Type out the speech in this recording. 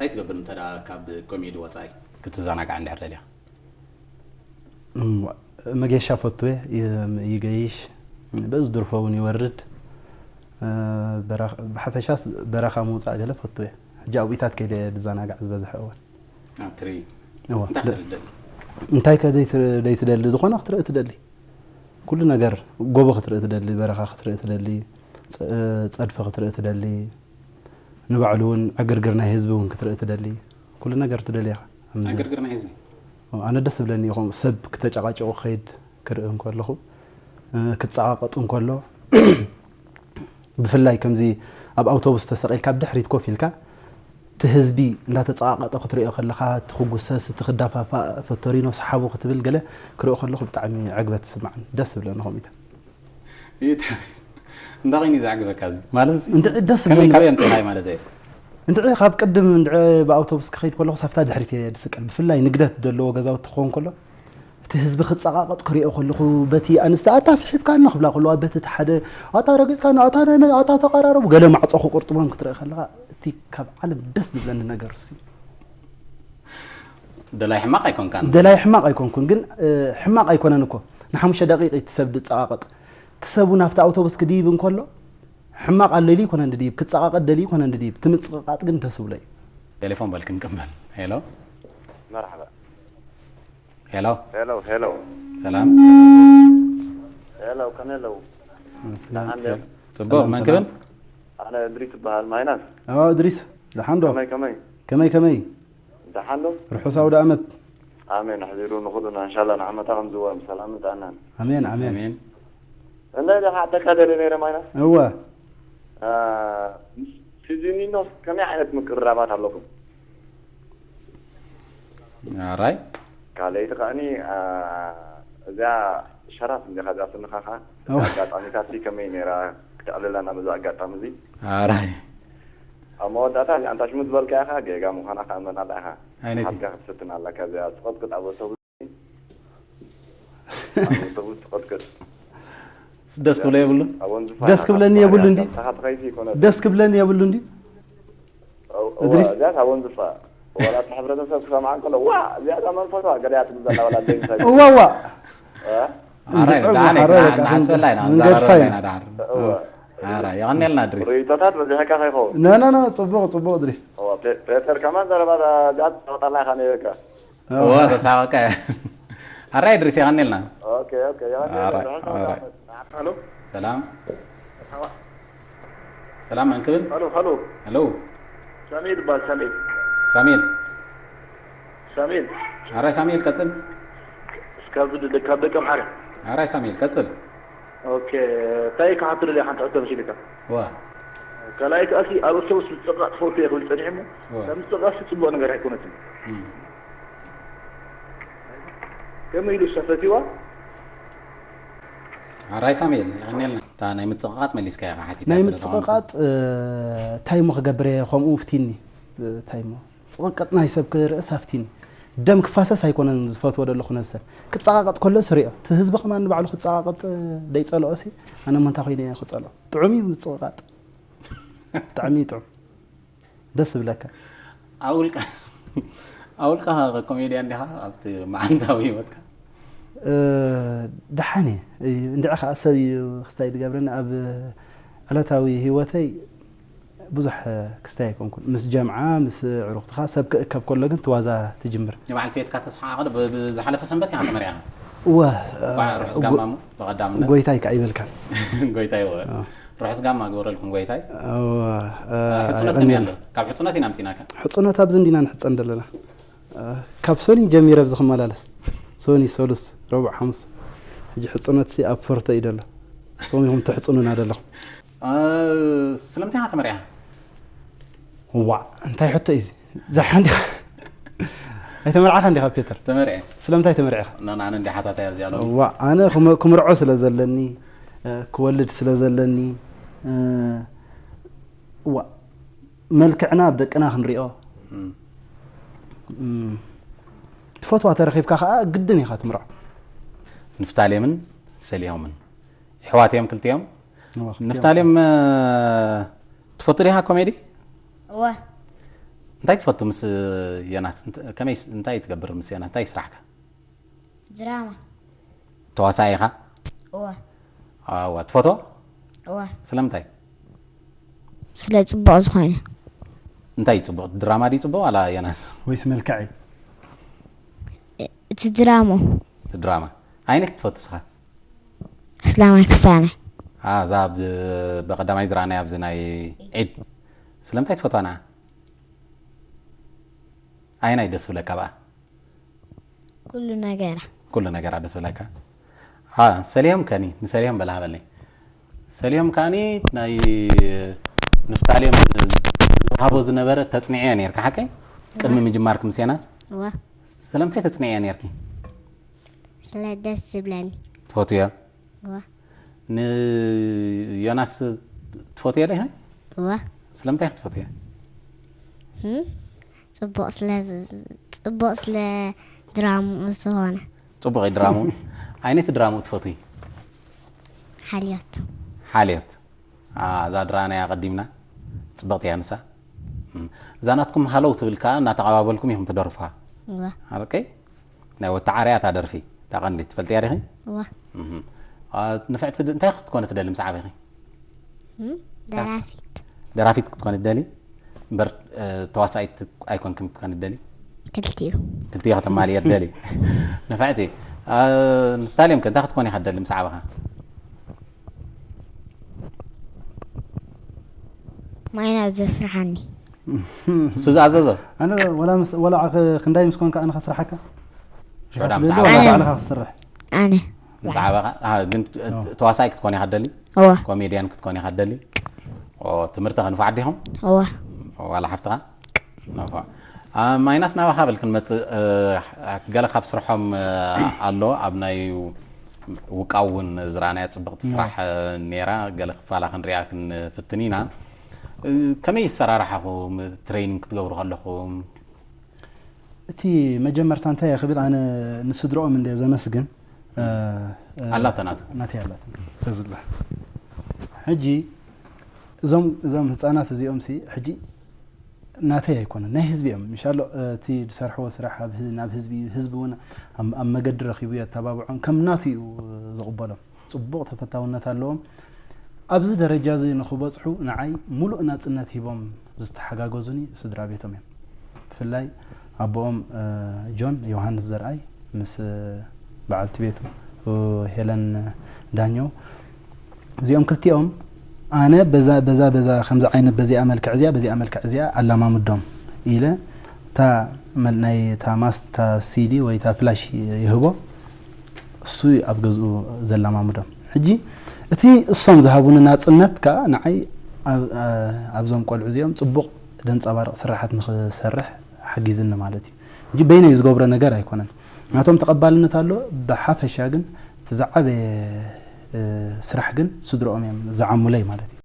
እንታይ ትገብር እንተ ደኣ ካብ ኮሜዲ ወጻኢ? ክትዘናጋዕ እንድሕር ደልያ? እም፣ መገሻ ፈትወ ይገይሽ፣ በዚ ድርፎ እውን ይወርድ። እ፣ በረኻ- ብሓፈሻስ በረኻ ምውፃእ ገለ ፈትወ። ሕጂ ኣብኢታት ከይደ ዝዘናጋዕ ዝበዝሐ እዋን። ኣትሪ እዋ፣ እንታይ ደ- ትርደል? እንታይ ከ ዘይት- ዘይትደሊ? ዝኾነ ክትርኢ ትደሊ። ኩሉ ነገር፣ ጎቦ ክትርኢ ትደሊ፣ በረኻ ክትርኢ ትደሊ፣ ፀ- ፀድፊ ክትርኢ ትደሊ፣ ንባዕሉ እውን ዕግርግር ናይ ህዝቢ እውን ክትርኢ ትደሊ። ኩሉ ነገር ትደሊ ኢኻ። ኣምዚ- ዕግርግር ናይ ህዝቢ ኣነ ደስ ዝብለኒ ይኹም ሰብ ክተጨቃጨቁ ክኸይድ ክርኢ እንከለኹ፣ እ፣ ክፀቃቀጡ እንከሎ፣ ብፍላይ ከምዚ ኣብ ኣውቶቡስ ተሰቂልካ ኣብ ድሕሪት ኮፍ ኢልካ እቲ ህዝቢ እንዳተፀቃቀጠ ክትሪኦ ከለኻ፣ እቲ ክጉሰስ፣ እቲ ክዳፋፋእ፣ ፈቶሪኖ ሰሓቡ ክትብል ገለ ክሪኦ ከለኹ ብጣዕሚ ዕግበት ዝስማዓኒ። ደስ ዝብለኒ ከምኡታት። እንታይ ኮይኑ ዘዕግበካ እዚ ማለት እንድዒ ደስ ከመይ ዝብለኒ ካበይ ኣምፅእናይ ማለት እዩ? እንድዒ ካብ ቅድም እንድዒ ብኣውቶቡስ ክኸይድ ከለኹ ሳብታ ድሕሪት እየ ዝስቀል። ብፍላይ ንግደት ዘለዎ ገዛውቲ ክኸውን ከሎ እቲ ህዝቢ ክፀቃቀጥ ክሪኦ ከለኹ፣ በቲ ኣንስቲ ኣታ ስሒብካና ክብላ ከለዋ፣ በቲ እቲ ሓደ ኣታ ረጊፅካና፣ ኣታ ናይ መን ኣታ ተቀራረቡ፣ ገለ ማዕፆ ክቁርጥሞም ክትርኢ ከለኻ፣ እቲ ካብ ዓለም ደስ ዝብለኒ ነገር እሱ እዩ። ደላይ ሕማቕ ኣይኮንካን። ደላይ ሕማቕ ኣይኮንኩን፣ ግን እ፣ ሕማቕ ኣይኮነን እኮ። ንሓሙሽተ ደቂቕ እቲ ሰብ ዝፀቃቀጥ፣ እቲ ሰብ እውን ኣብቲ ኣውቶቡስ ክድይብ እንከሎ ሕማቕ ኣሎ ኢሉ ይኮነን ድድይብ፣ ክፀቃቀጥ ደልዩ ይኮነን ድድይብ። እቲ ምፅቕቃጥ ግን ደስ ብሎ እዩ። ቴሌፎን በል ክንቅበል። ሄሎ መርሓባ። ሄሎ ሄሎ ሄሎ ሰላም። ሄሎ፣ ከመይ ኣለዉ? ሰላም። ደሓን ድዮም? ጽቡቕ። መን ክብል? ኣነ እድሪስ እበሃል። ማይናስ ኣዎ እድሪስ፣ ደሓን ዶ? ከመይ ከመይ? ከመይ ከመይ? ደሓን ዶ? ርሑስ ኣውደ ኣመት። ኣሜን። ኣሕዚሩ ንኹልና እንሻላ ንዓመታ ከም ዝወር ብሰላምን ጥዕናን። ኣሜን ኣሜን። ኣሜን። እንደ ደሓ ተካደለ ነይረ ማይናስ እወ አ፣ ምስ ሲዚኒኖስ ከመይ ዓይነት ምቅርራባት ኣለኩም? ኣራይ ካልኣይቲ ከኣኒ አ፣ እዚኣ ሸራት እንዲኻ እዚኣ ስንኻ ኸዓ እወ። ኣጋጣሚታት ሲ ከመይ ነይራ ክተዕልለና በዚ ኣጋጣሚ እዚ? ኣራይ ኣብ መወዳእታ እዚኣ እንታ ሽሙ ዝበልካ ኢኻ ጌጋ ምዃና ከኣ እመን ኣላ ኢኻ። ኣይነቲ ሓትካ ክትፍትን ኣለካ እዚኣ ትቐጥቅጥ ኣብ ኣውቶቡስ ኣብ ኣውቶቡስ ትቐጥቅጥ ደስ ክብሎ የብሉን። ኣብ ወንዝፋ ደስ ኢኻ ክብለኒ ክትበሃል የብሉን ኢኻ። እንዲ? ንስኻ ትኸይድ ይኮነ ደስ ክብለኒ የብሉ እንዲ? እው- እዋ፣ እድሪስ? እዚኣስ ኣብ ወንዝፋ ዋላ እቲ ሕብረተሰብ ክሰምዓ እንከሎ ዋ እዚኣ እዛ መንፈሳ ገለያ ትብል ዘላ ዋላ ዘይምሳይ እዋ እዋ እ? ኣራይ እንድዒ ደሓን ሓረ ደሓን በቃ ንዓስበላ ኢና መንገድፋ ንዛረበላ ኢና። ኢና ደሓር። እዋ ኣራይ የቐኔልና እድሪስ። ርእይቶታት በዚሕካ ከይኸውን ነ ነ ነ ጽቡቕ ጽቡቕ እድሪስ። እዋ፣ ፔ- ፔተር ከማን ዘረባ እዚኣ ትወጣላ ኢኻ ነይርካ እወ ተሳወቀ። ኣራይ እድሪስ የቐኔልና። ኦኬ ኦኬ የቐኔልና። ኣራይ ርሑስ ኣራይ ኣውደ ዓመት። ሰላም ሰላም መን ክብል? ሃሎ ሃሎ ሄሎ ሳሚኤል ይባል። ሳሚኤል ሳሚኤል ሳሚኤል ኣራይ ሳሚኤል ቀጽል። እስካብ ድ- ካብ ደቀ ምሓረ። ኣራይ ሳሚኤል ቀጽል። ኦኬ እንታይ ክሓቱ ደልያ ሓንቲ ሕቶ መሲልካ። ዋ ካልኣይ ከኣሲ ኣብ ኣውቶቡስ ምፅቕቓጥ ትፈቱ እየ ክብል ፀኒሑ እሞ ዋ ካብ ምፅቕቓጥ ጽቡቕ ነገር ኣይኮነትን። እም። ከመይ ኢሉ ሰፈትዋ? ኣራይ ሳሙኤል የቐንየልና። እታ ናይ ምጽቕቓጥ መሊስካ ኢኻ ሓቲታ ናይ ስለ ምጽቕቓጥ እ፣ እንታይ እሞ ክገብር እየ ከምኡ ፍቲኒ እ፣ እንታይ እሞ ጽቕቅጥ ናይ ሰብ ክርእስ ኣፍቲኒ። ደም ክፋሰስ ኣይኮነን ዝፈትዎ ዘለኹ ነዚ ሰብ ክጸቓቐጥ ከሎ ስሪኦ እቲ ህዝቢ ከማን ንባዕሉ ክጸቓቐጥ እ፣ ደይጸልኦ ሲ ኣነ እሞ እንታይ ኮይነ እየ ክጸልኦ? ጥዑም እዩ ምጽቕቓጥ። ብጣዕሚ እዩ ጥዑም። ደስ ዝብለካ። ኣውልቃ ኣውልቃ ኮሜድያን ዲኻ ኣብቲ መዓልታዊ ህይወትካ? እ፣ ደሓን እየ። እንድዒ ከዓ ሰብ እዩ ክስታይ ዝገብረኒ። ኣብ ዕለታዊ ህይወተይ ብዙሕ ክስታይ ኣይኮንኩን። ምስ ጀምዓ ምስ ዕሩኽትኻ ሰብ ክእከብ ከሎ ግን ትዋዛ ትጅምር። ንበዓልቲ ቤትካ ተስሓ ብዝሓለፈ ሰንበት ኢኻ ተመርዕኻ። እወ እንኳዕ ርሑስ ጋማ እሞ ብቐዳምነት ጎይታይ ከዓ ይበልካ። ጎይታይ ወ ርሑስ ጋማ ግበረልኩም ጎይታይ። እወ፣ እ፣ ሕፅነት ኣይቐንየልና። ከመይ ኣሎ? ካብ ሕፅነት ኢና ኣምፂናካ። ሕፅነት ኣብዚ እንዲና ንሕፀን ዘለና። እ፣ ካብ ሶኒ ጀሚረ ኣብዚ ክመላለስ ሶኒ ሰሉስ ረቡዕ ሓሙስ። ሕጂ ሕፅነት ሲ ኣብ ፎርቶ እዩ ዘሎ። ንስኹም ኢኹም ትሕፅኑና ዘለኹም። እ፣ ስለምንታይ ኢኻ ተመርዕኻ? ዋዕ እንታይ ሕቶ እዩ እዚ? ደሓን ዲኻ? ኣይተመርዓኻ እንዲኻ ፔተር? ተመርዐ። ስለምንታይ ተመርዒኻ? ኖ ንኣነ እንዲ ሓታታይ ኣብዚኣ ሎ ዋዕ ኣነ ክመ- ክምርዖ ስለ ዘለኒ እ፣ ክወልድ ስለ ዘለኒ እ፣ ዋዕ መልክዕና ኣብ ደቅና ክንሪኦ እም፣ ትፈትዋ ተረኺብካ ከዓ ግድን ኢኻ ትምርዖ። ንፍታሌምን ሰሊሆምን ይሕዋት እዮም ክልቲኦም። እዋ፣ ክልቲኦም። ንፍታሌም እ፣ ትፈቱ ዲኻ ኮሜዲ? እወ እንታይ ትፈቱ ምስ ዮናስ? እንተ-፣ ከመይ ስ-፣ እንታይ ትገብር ምስ ዮናስ? እንታይ ስራሕካ? ድራማ። ተዋሳኢ ኢኻ? እወ። ኣዋ፣ ትፈቶ? እወ። ስለምንታይ? ስለ ጽቡቕ ዝኾነ። እንታይ እዩ ጽቡቕ? ድራማ ድዩ ጽቡቕ ዋላ ዮናስ? ወይስ መልክዐይ? እቲ ድራሞ። እቲ ድራማ። ኣይነት ትፈቱ ስኻ? ኣስላማይ ክሳነ። አ፣ እዛ ብ-፣ ብቐዳማይ ዝረኣናያ ኣብዚ ናይ ዒድ። ስለምንታይ ትፈትዋ ንዓ? ኣየናይ ደስ ብለካ ብኣ? ኩሉ ነገራ። ኩሉ ነገራ ደስ ብለካ? አ፣ ሰሊሆም ከኒ፣ ንሰሊሆም በላ ሃበለይ። ሰሊሆም ከኒ ናይ ንፍታሌም ዝወሃቦ ዝነበረ ተጽኒዕዮ ነርካ፣ ሓቀይ? ቅድሚ ምጅማርክ ምስ ዮናስ? እወ። ስለምንታይ ተጽኒዕዮ ነርኪ? ስለ ደስ ዝብለኒ። ትፈትዮ? እወ። ንዮናስ ትፈትዮ ዶ ይኸ? እወ። ስለምንታይ ክትፈትዮ? ህም? ጽቡቕ ስለ ዝ-፣ ጽቡቕ ስለ ድራምኡ ዝኾነ። ጽቡቕ እዩ ድራምኡ። ዓይነት ድራምኡ ትፈትዊ? ሓልዮት። ሓልዮት። አ፣ እዛ ድራናያ ቀዲምና። ጽብቕቲ እያ ንሳ። እም። እዛ ናትኩም ሃለው ትብል ከኣ እናተቐባበልኩም ኢኹም ትደርፉዋ። እወ። ኣበቀይ? ናይ ወተዓርያ እታ ደርፊ፣ እታ ቀንዲ ትፈልጥያ ዲኺ? እወ። እም። አ፣ ንፍዕቲ ድ-፣ እንታይ ክትኮኒ ትደሊ ምስ ዓበኺ? ህም? ደራፊት። ደራፊት ክትኮኒ ትደሊ? እምበር፣ እ፣ ተዋሳኢት ኣይኮንክን ክትኮኒ ትደሊ? ክልቲኡ። ክልቲኡ ከተማልየ ትደሊ? ንፍዕቲ። አ፣ ንፍታሌም ከ እንታይ ክትኮን ኢኻ ትደሊ ምስ ዓበኻ? ማይና ዘስርሓኒ። እሱ ዝኣዘዞ? ኣነ ወላ ምስ-፣ ወላ ኸ-፣ ክንዳይ ምስ ኮንካ ኣነ ከስርሓካ? ሽዑ ዳ ምስ ወላ ዓበኻ? ባዕልኻ ክትስርሕ። ኣነ። ምስ ዓበኻ? አ፣ ግን ት-፣ ተዋሳኢ ክትኮን ኢኻ ትደሊ? እወ። ኮሜድያን ክትኮን ኢኻ ትደሊ? ኦ፣ ትምህርቲ ከ ንፉዓት ዲኹም? እወ። ዋላ ሓፍትኻ? ንፉዕ። አ፣ ማይናስ ናባኻ በል ክንመጽእ፣ እ፣ ገለ ካብ ስርሖም፣ እ፣ ኣሎ፣ ኣብ ናይ ውቃው እውን ዝረኣናያ ጽብቕቲ ስራሕ፣ እ፣ ነይራ፣ ገለ ክፋላ ክንሪኣ ክንፍትን ኢና። እ፣ ከመይ ይሰራርሓኹም ትሬኒንግ ክትገብሩ ከለኹም? እቲ መጀመርታ እንታይ እየ ክብል፣ ኣነ ንስድሮኦም እንደ ዘመስግን፣ እ፣ እ፣ ኣላቶ ናቱ። ናተይ ኣላት ተዝላ። ሕጂ እዞም፣ እዞም ህፃናት እዚኦም ሲ ሕጂ ናተይ ኣይኮነን፣ ናይ ህዝቢ እዮም። ኢንሻሎ እቲ ዝሰርሕዎ ስራሕ ኣብ ህ-፣ ናብ ህዝቢ እዩ። ህዝቢ እውን ኣብ፣ ኣብ መገዲ ረኺቡ እዩ ኣተባብዖም፣ ከም ናቱ እዩ ዝቕበሎም። ጽቡቕ ተፈታውነት ኣለዎም። ኣብዚ ደረጃ እዚ ንኽበጽሑ ንዓይ ሙሉእ ናጽነት ሂቦም ዝተሓጋገዙኒ ስድራ ቤቶም እዮም። ብፍላይ ኣቦኦም፣ እ፣ ጆን ዮሃንስ ዘርኣይ ምስ፣ እ፣ በዓልቲ ቤቱ፣ እ፣ ሄለን ዳኘው፣ እዚኦም ክልቲኦም ኣነ በዛ፣ በዛ፣ በዛ ከምዚ ዓይነት በዚኣ መልክዕ እዚኣ፣ በዚኣ መልክዕ እዚኣ ኣላማምዶም ኢለ እታ መል-፣ ናይ እታ ማስ-፣ እታ ሲዲ ወይ እታ ፍላሽ ይህቦ፣ እሱ ኣብ ገዝኡ ዘላማምዶም። ሕጂ እቲ እሶም ዝሃቡኒ ናጽነት ከኣ ንዓይ ኣብ-፣ ኣ-፣ ኣብዞም ቆልዑ እዚኦም ጽቡቕ ደንጸባርቕ ስራሓት ንኽሰርሕ ሓጊዝኒ ማለት እዩ። ሕጂ በይነይ ዝገብሮ ነገር ኣይኮነን። ናቶም ተቐባልነት ኣሎ፣ ብሓፈሻ ግን እቲ ዝዓበየ፣ እ፣ ስራሕ ግን ስድርኦም እዮም ዝዓሙለይ ማለት እዩ።